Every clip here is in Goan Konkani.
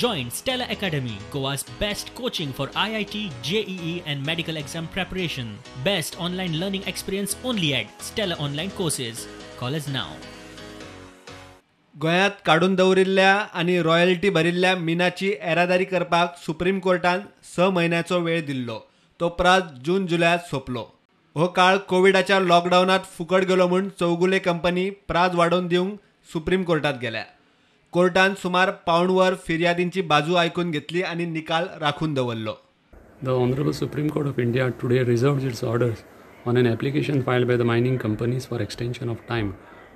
Join Stella Academy, Goa's best coaching for IIT, JEE and medical exam preparation. Best online learning experience only at Stella Online Courses. Call us now. गोंयांत काडून दवरिल्ल्या आनी रॉयल्टी भरिल्ल्या मिनाची येरादारी करपाक सुप्रीम कोर्टान 6 म्हयन्याचो वेळ दिल्लो. तो प्राज जून जुलयांत सोंपलो. हो काळ कोविडाच्या लॉकडावनांत फुकट गेलो म्हूण चौगुले कंपनी प्राज वाडोवन दिवंक सुप्रीम कोर्टांत गेल्या. कोर्टान सुमार पाऊण वर फिर्यादींची बाजू आयकून घेतली आनी निकाल राखून दवरलो. The Honorable Supreme Court of India today reserved its orders on an application filed by the mining companies for extension of time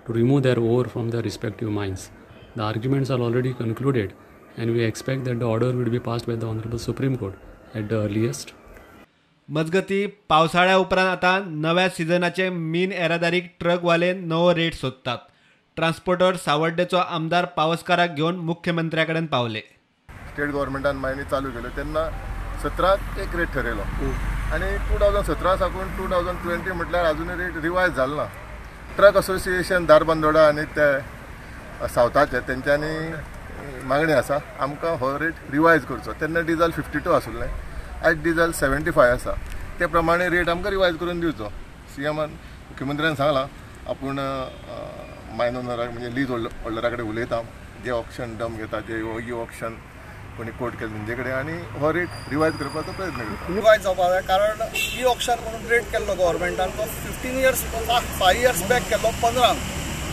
to remove their ore from their respective mines. The arguments are already concluded and we expect that the order will be passed by the Honorable Supreme Court at the earliest. मजगती पावसाळ्या उपरांत आता नव्या सिजनाचे मीन येरादारीक ट्रकवाले नवो रेट सोदतात. ट्रान्सपोर्टर सावड्डेचो आमदार पावसकाराक घेवन मुख्यमंत्र्या कडेन पावले. स्टेट गव्हर्मेंटान मायनी चालू केल्यो तेन्ना 17 एक रेट ठरयलो आनी 2017 साकून 2020 म्हटल्यार अजूनय रेट रिवायज जालो ना. ट्रक असोसिएशन धारबांदोडा आनी ते सावथाचे तेंच्यांनी मागणी आसा आमकां हो रेट रिवायज करचो. तेन्ना डिजल 52 आसुल्लें, आयज डिजल 75 आसा. ते प्रमाणे रेट आमकां रिवायज करून दिवचो. सीएमान मुख्यमंत्र्यान सांगलां आपूण मायन ओनराक म्हणजे लीज होल्डरा कडेन उलयता, जे ऑक्शन डम घेता, जे ई ऑक्शन कोणी कोट केले तेंचे कडेन आनी हो रेट रिवायज करपाचो प्रयत्न करता. रिवायज जावपाक जाय, कारण ई ऑक्शन म्हणून रेट केल्लो गव्हर्मेंटान तो 15 इयर्स 5 इयर्स बॅक केल्लो 15,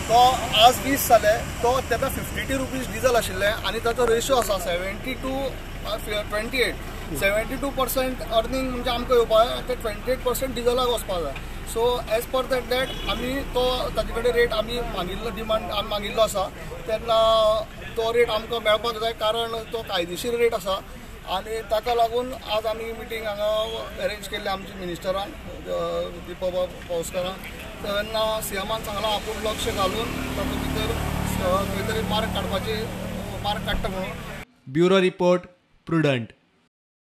तो आज 20 जाले. तो तेन्ना 52 रुपीज डिजल आशिल्लें आनी ताचो रेशो आसा 72-28. 72% अर्निंग म्हणजे आमकां येवपाक जाय, ते 28% डिजलाक वचपाक जाय. So as per that that आमी तो ताजे कडेन रेट आमी मागिल्लो, डिमांड आमी मागिल्लो आसा, तेन्ना तो रेट आमकां मेळपाक जाय, कारण तो कायदेशीर रेट आसा. आनी ताका लागून आज आमी मिटींग हांगा अरेंज केल्ली आमची मिनिस्टरान दीपक पावसकारान. तेन्ना सीएमान सांगलां आपूण लक्ष घालून तातूंत भितर खंय तरी मार्ग काडपाची मार्ग काडटा म्हणून. Bureau report, Prudent.